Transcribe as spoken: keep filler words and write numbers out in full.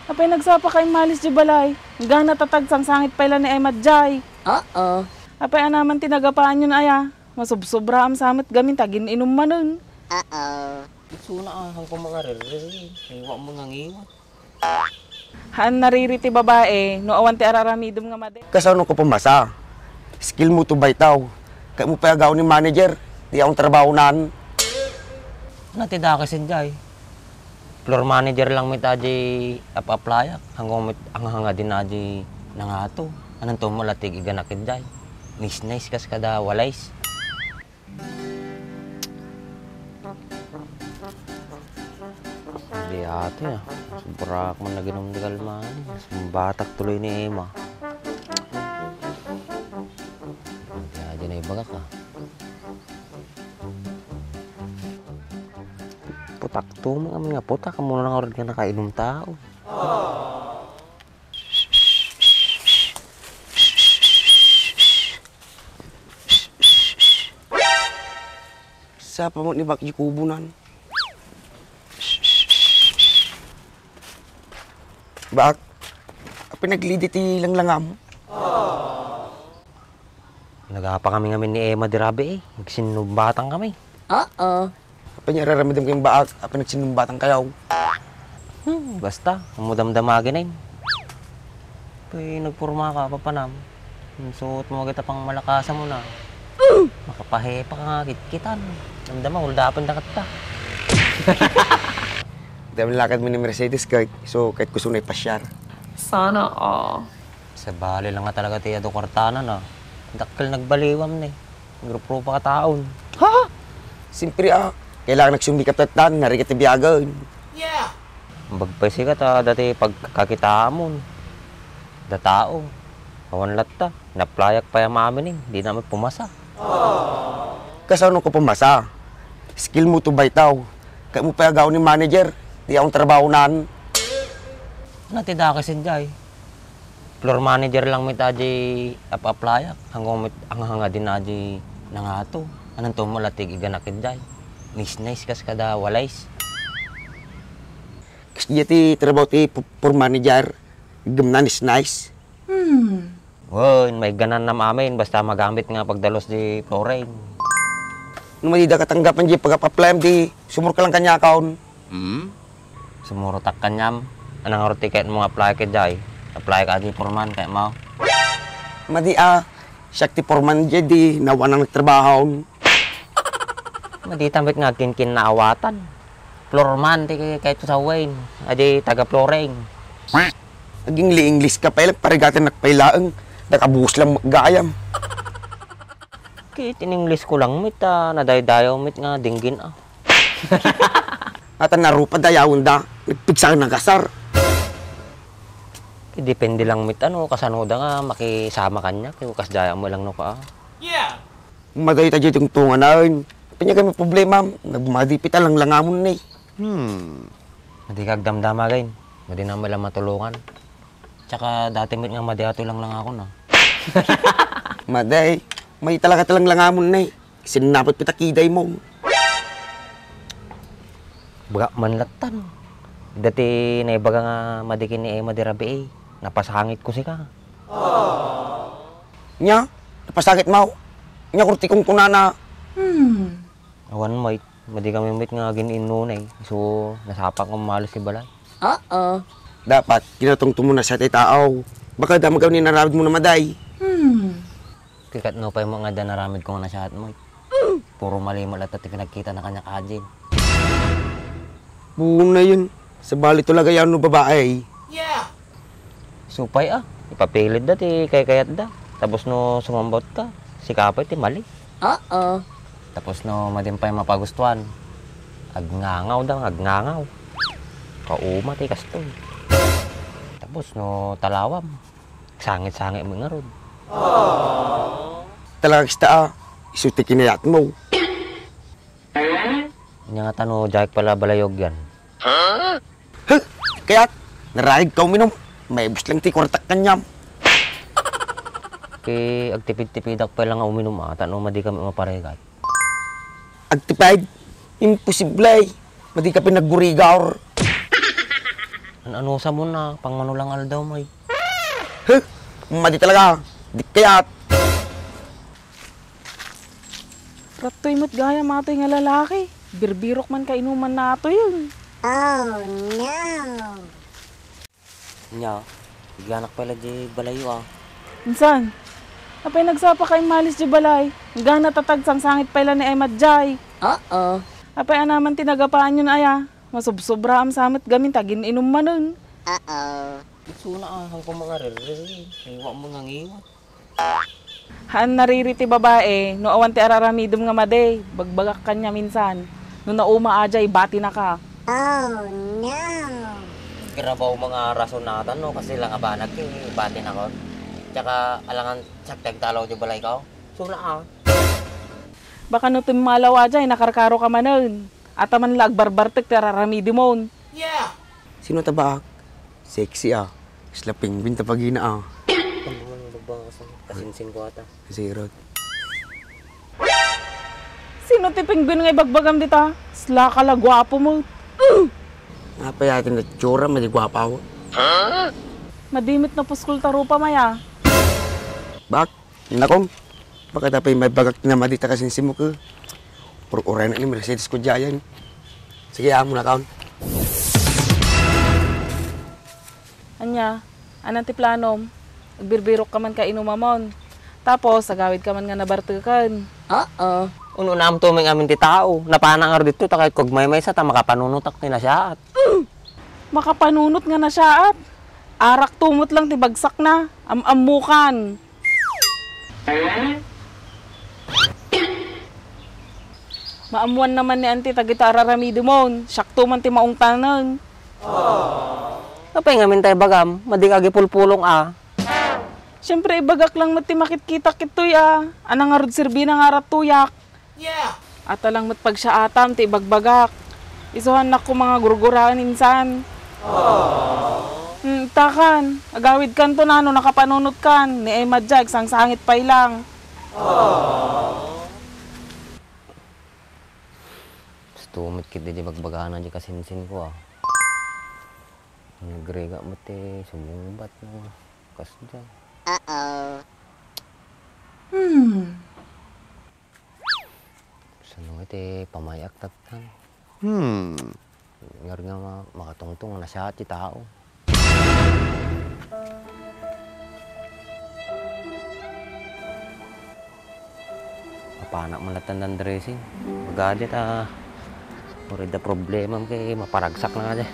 Apay nagsapa ka immalis di balay? Gana ta tagsangsangit pay la ni Emma jay. Oo. Apay anaman ti nagapaanyon aya? Masubsobraam sa met gamin ta agin-inum manen. Oo. Isuna a, hanko mangarerre. Iwa mo nga ngiwat. Haan nariri ti babae, no awan ti araramidem nga madi. Kasano ko pumasa? Skill mo to baytaw. Kayat mo pay agaw ni manager, ti awan trabahonan. Na ti dakes jay. Floor manager lang met a di ap-aplayak. Hanko met anghanga din a di nangato. Ananto mo latig iganak jay. Nice-nice kas kada walays. Di ate, ah. Sobra ak man naginom di kalmani. Sumbatak tuloy ni Emma. Di ate na ibagak, ah. Putak to, mga, mga putak. Amo na nga oras nga nakainom tao. Sapa mo ni Bak Jacobo nan? Bak, apay naglidi ti langlangam? Nagapa kami ngamin ni Emma di rabii, eh. Nagsinnumbatang kami. Oo. Apay nga raramidem kayong baak, apay nagsinnumbatang kayaw? Hmm, basta, mo damdama ginain. Apay nagporma ka, papanam. Ang suot mo agad pang malakasa mo na. Makapahepa ka nga kitkitan. Damdama, uldapan da katta. Dami lakad mo ni Mercedes, kahit, so, kahit gusto na ipasyar. Sana all. Sabali lang nga talaga ti adu kwartana na. Dakkel nagbaliwam ni. Nagrupropa ka taon. Ha? Siyempre, ah. Kailangan nagsumikap tattan, narigat ti biyagan. Yeah. Bagpay sika ta dati pagkakitamon. Da tao. Awan latta. Naplayak pay a mamining. Di na pumasa. Kasano ko pumasa? Skill mo to baytaw. Kayat mo pay agaw ni manager. Di akong trabahonan. Na ti dakes jay. Floor manager lang met a di ap-aplayak, hanko met anghanga din a di nangato. Ananto mo latig iganak jay. Nice-nice kas kada walays. Kas diay ti trabaho ti pu-, floor manager, igem na nice-nice. Hmm. Wen, maigganan nam amin, basta magamit nga pagdalus di flooring. No madi da katanggapan di pag-apply di sumurot ka lang kaniakon. Hmm? Sumurotak kaniam. Anang ngarud ti kayat mo nga apply ka jay? Apply ka di foreman, kayat mo? Madi a, siak ti foreman jay di nawan ang nagtrabaho. Madi ta met nga agkinkinnaawatan. Floorman ti kayat ko sa Wayne. Adi taga flooring. Aging li English ka pay lang, parigaten nak pay laeng. Nakabuhos lang gayam. Kit in English ko lang met, ah, nadaydayaw met nga dinggin, ah. Atan na rupa dayawen da, nagpigsa nga nagasar. Depende lang met, ano, kasano da nga makisama kaniak, kasdiay mo lang no ka, ah. Yeah. Madayta di tungtungan, ay. Panya kami problema, nagmadi pita lang langamon ni. Hmm. Madi ka agdamdama, gain. Madi na mo lang matulungan. Tsaka dati met nga madi ato lang lang ako, no? Maday, may talaga talang langamon na eh. Sinapot pita kiday mo. Baga man lattan. Dati naibaga nga madi ken ni Emma di rabii, eh. Napasangit ko sika. Nya, napasangit mo. Nya, kurtikong kunana. Hmm. Awan, mait. Madi kami met nga agin-inunay. So, nasapa ko malis ti balay. Oo. Dapat, kinatungto mo na siya ti tao. Baka da magaw ni naramid mo na maday. Hmm. Kikatno pay mo nga da naramid ko nga nasihat mo. Puro mali mo latta ti pinagkita na kaniak ajin. Buo na yun. Sabali to lagay ano babae. Yeah. Supay, ah, ipapilid da ti kaykayat da. Tapos no sumambot ka, sika pay ti mali. Oo. Tapos no madi pay mapagustuan, agngangaw da, agngangaw. Kauma ti kastoy. Tapos no talawam, sangit-sangit mo ngarud. Talaga kista, ah, isu ti kinayat mo. Nya nga tano, jaik pala balayog yan. Huh? Kayat, narayag ka uminom. Maibus lang ti kwartak kanyam. Kay agtipid-tipidak pay lang nga uminom, ah, tano madi kami maparegat. Agtipid? Imposible. Madi ka pinaggurigaw. Anusam na, pang mano lang aldaw mo eh. Huh? Madi talaga. Di kayat. Rattoy met gayam atoy nga lalaki. Birbirok man kainuman natoy. Oh, no. Nya, iganak pala di balayo ah. Insan, apay nagsapa ka immalis di balay? Gana tatag sangsangit pay la ni Emma jay. Oo. Apay anaman ti nagapaanyon aya? Masubsobraam sa met gamin ta gin-inum manen. Oo. Suna ah, hangko mangarirri. Iwa mo nga ngiwa. Haan nariri ti babae, no awan ti araramidem nga madi, bagbagak kaniak minsan. No nauma a jay, batinaka. Oh, no! Grabaw mga rason natan, no? Kasi lang abanag, eh, batinaka. Tsaka, alangan, sakti agdalaw di balay ka, oh. Suna, ah. Baka no timmalaw a jay, nakarkaro ka manen. Ataman la agbarbartek ti araramidemon. Yeah! Sino ta baak? Sexy, ah. Isla penguin ta pagina, ah. Ano nga nagbakas ang kasinsin ko ata? Zero. Sino ti penguin nga ibagbagam dita? Sla ka la guapo mo. Apay atin na tsura, madi guapa ako. Madimit na puskol ta rupa, maya. Bak, nakong. Baka tapay may bagak na madi ta kasinsin mo ka. Puro uray na ni Mercedes ko diayan. Sige, amo na kaon. Anya, anan ti planom? Agbirbirok ka man kainumamon. Tapos, agawid ka man nga nabarteken. Oo. Ununam tumeng amin ti tao. Napana nga dito, ta kay kagmaymaysa, ta makapanunutak ti nasiaat. Makapanunot nga nasiaat? Arak tumot lang ti bagsakna. Am-ammukan. Maammuan naman ni Auntie dagita araramidemon. Siakto man ti maungtanen. Apay ngamin tay bagam, madi ka agipulpulong a. Siyempre, ibagak lang met ti makitkitak itoy a. Ana ngarud serbina nga arattoyak. Yeah! Ata lang met pagsiaatam ti ibagbagak. Isuhannak ko mga gurguraen insan. Hmm, takan, agawid kanto na no nakapanunot kan, ni Emma Jack, sangsangit pay lang. Gusto met kit di bagbagana di kasinsin ko, ah. Nagrega met ti sumungbat no kasdiay. Uh-oh. Hmm. Sano iti pamayak tattan? Hmm. Ngar nga ma-, makatungtong na siya ti tao. Apanak man lattan ng dressing. Magadi ta. Uray da problema kay maparagsak na nga di.